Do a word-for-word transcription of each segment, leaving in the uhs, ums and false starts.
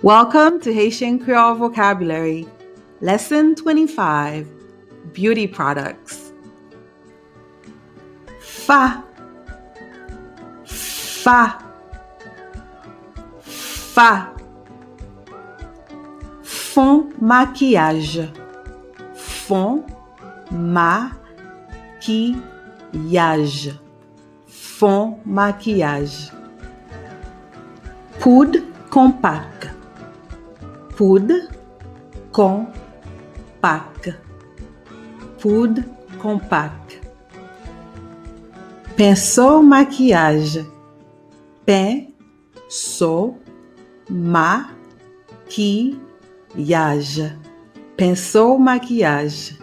Welcome to Haitian Creole Vocabulary, Lesson twenty-five, Beauty Products. Fa. Fa. Fa. Fon makiyaj. Fon makiyaj. Fon makiyaj. Poud konpak. Poud konpak. Poud konpak. Penso makiyaj. Penso makiyaj. Penso makiyaj.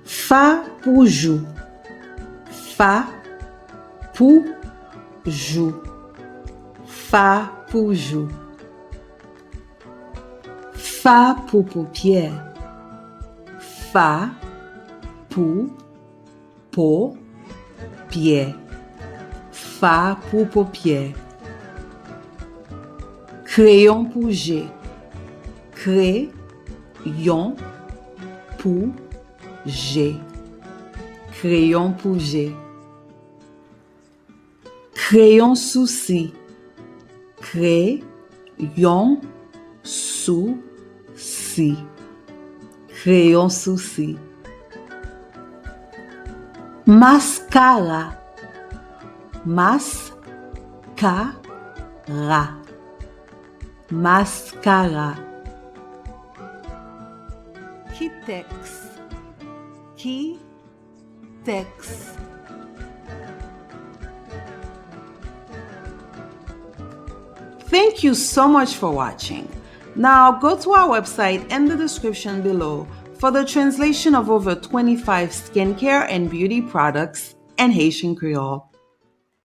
Fa pou jou. Fa pou jou. Fa pou jou. Fa pou popyè. Fa pou popyè. Fa pou popyè. Kreyon pou je. Kreyon pou je. Kreyon pou je. Kreyon sousi. Kreyon sousi. Kreyon sousi. Maskara. Maskara. Maskara. Kitèks. Kitèks. Thank you so much for watching. Now go to our website in the description below for the translation of over twenty-five skincare and beauty products in Haitian Creole.